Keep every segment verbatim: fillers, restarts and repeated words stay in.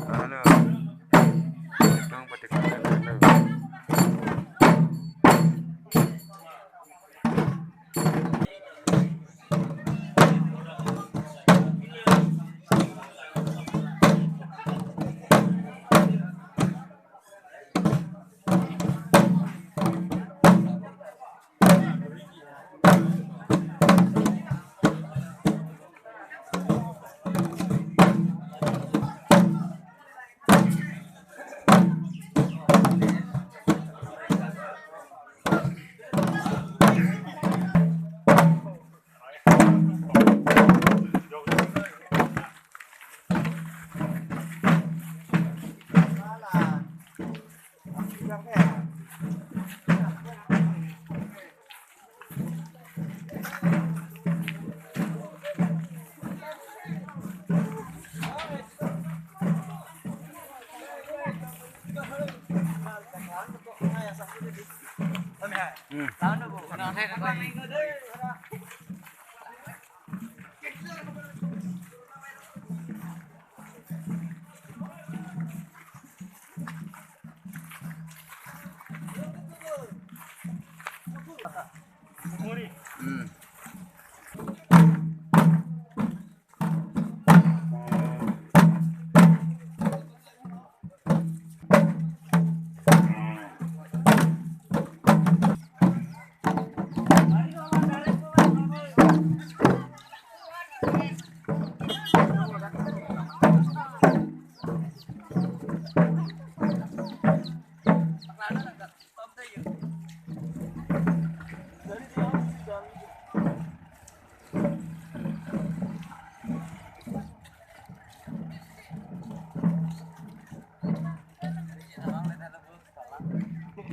Halo. Dong patik halo.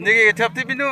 Niki thap ti binu.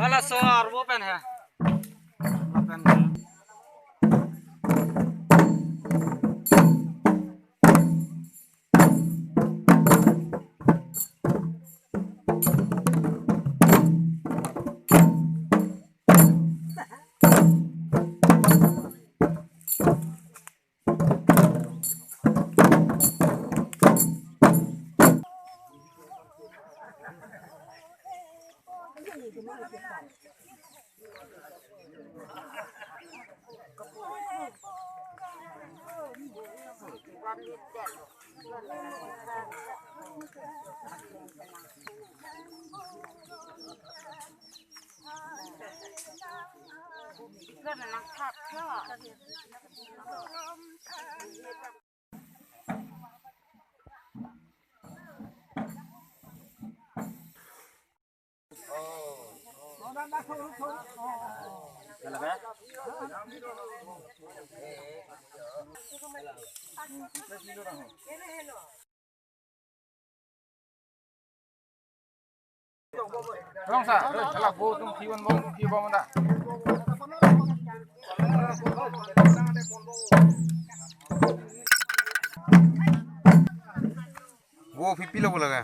Hala so arvo pen he. Lapen he. Rong sa, eh, halak bo tum kiwan bong, kiwan bong da. Bo phi pilo bo laga.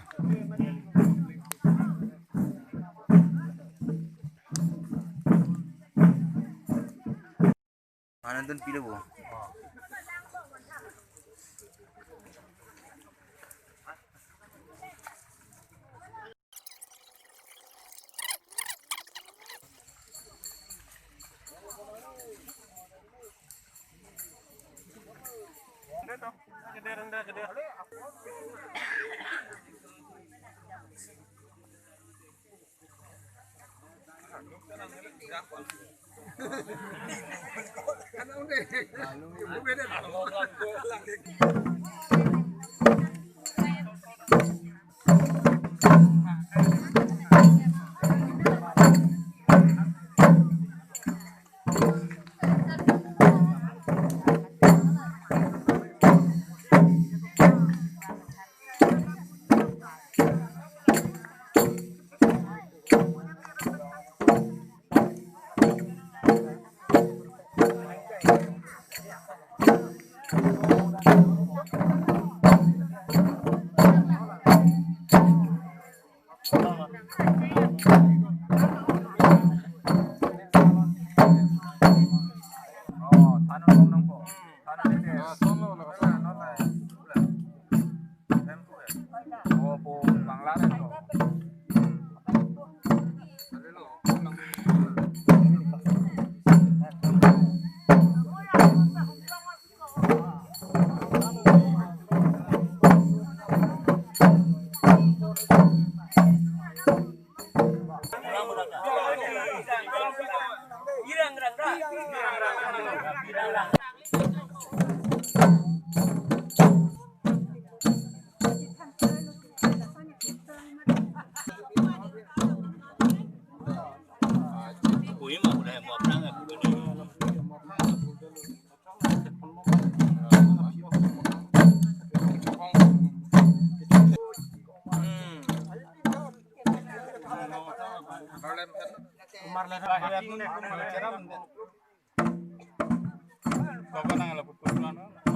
Anandun pilo bo.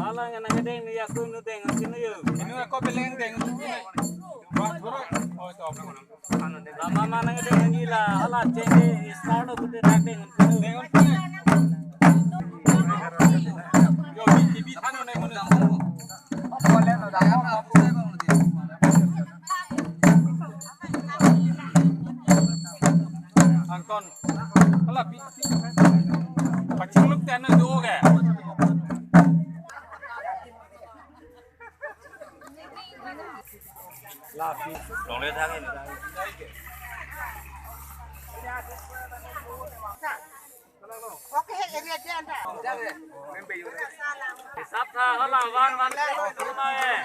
Hala nang kedeng ni aku nu deng sini yuk. Ini aku beleng deng. Wah, bro. Oh, itu apa? Lama mana kedeng ni la, hala ceng ni start aku tidak deng. Deng. Yo, di T V sana nih, mana? Angton. Hala pi. Pachungluk tena do ke. Longle thang ini. Oke, area dia anda. Hisap tha hala one one two two na eh.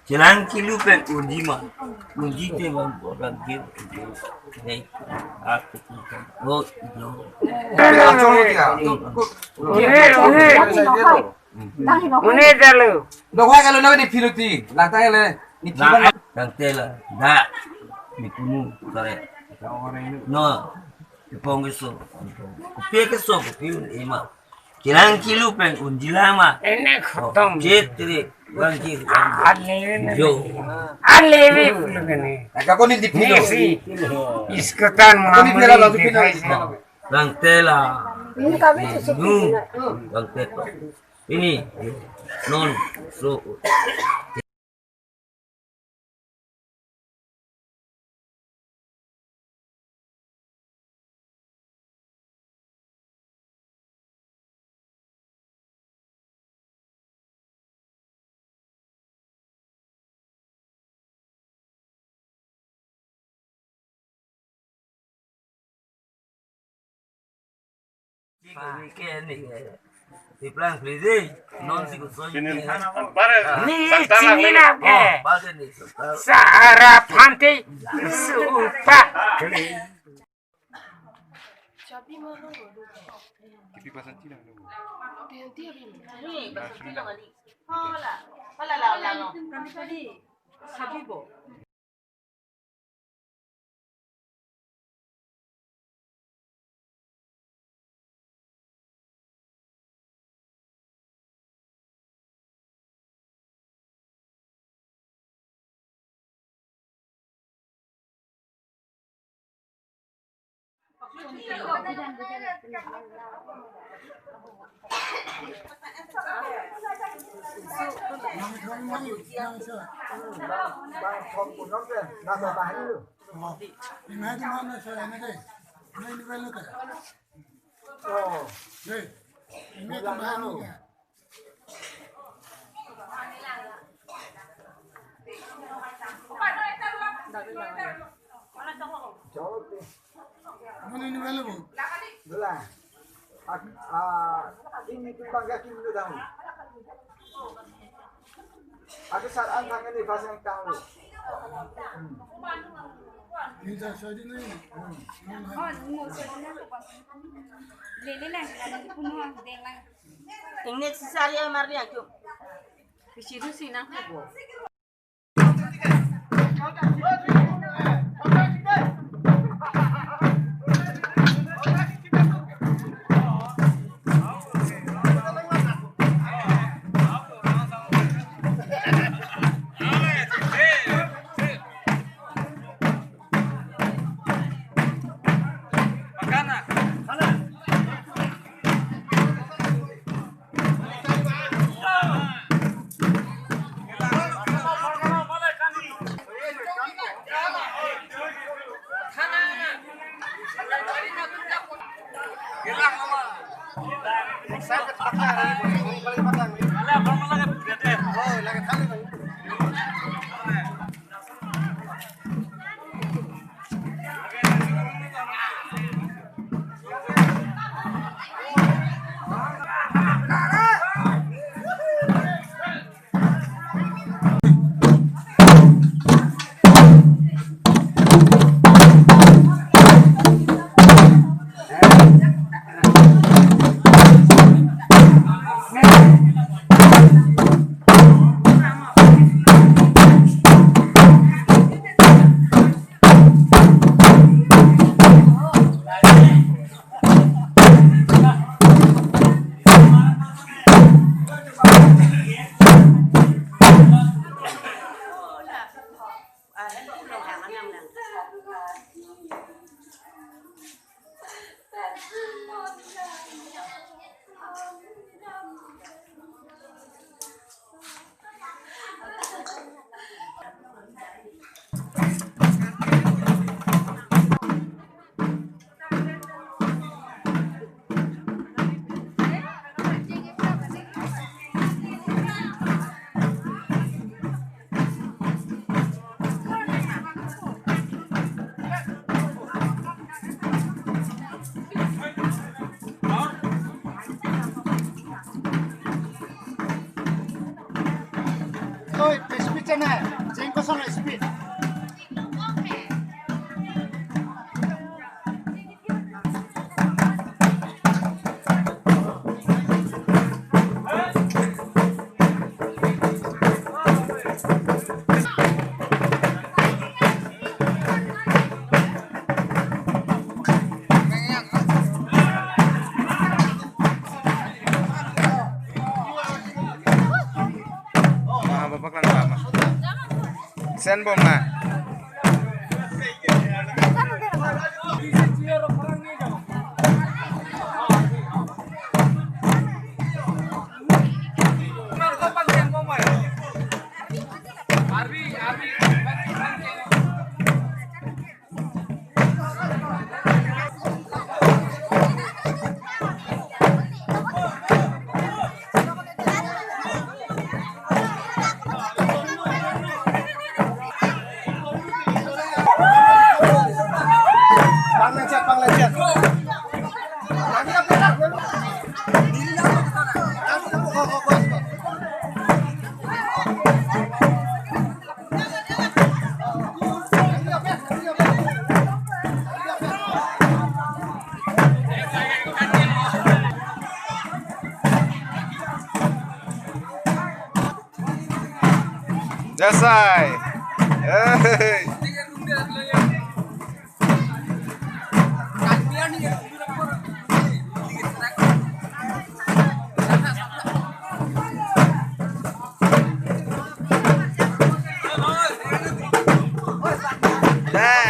Chelang kilu pen unji ma. Unji te bang orang kir. Nei. Aku. Oh, no. Une, une. Une dalu. Dok hai kalau nabi ni piluti. Langtang le. Ni kiban. Langtela. Da. Ni kunu kare. No. Kepong keso. Kopi keso, kopi un ema. Chelang kilu pen unji lama. Ene khatam. Chetri, bangkir. Ane. Jo. Ane vi pulo kene. Aka ko ni dipilo. Nesi. Iskotan ko ni pila lalu pilo. Bang tela. Ini kami susu. Nu. Bang teto. Ini. Non. So. Tiplang, please. Non si kusoi. Sini, ni sini na ke. Oh, bagus ni. Sara panti supa. Kipi pasanti lang dulu. Ni, pasanti lang kali. Hola. Hola, la, la, no. Kami tadi sabi bo. Mane ni belo bo. Bela. Ak, ah, ini tu bangga kim tu dang. Aku sar an thang ni pasang tang lu. Ini dah saya ni. Oh, ini mau saya ni. Lele lang, lele puno ang deng lang. Ingnek sisari amar dia jum. Kisiru sinang ko. Oi, speed chana, jeng kosong speed. Maha bapak lang sama. Sen bom na. Jasai. Hey. Dah.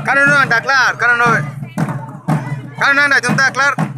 Kanun nang ta klar, kanun nang. Kanun nang ta jum ta klar.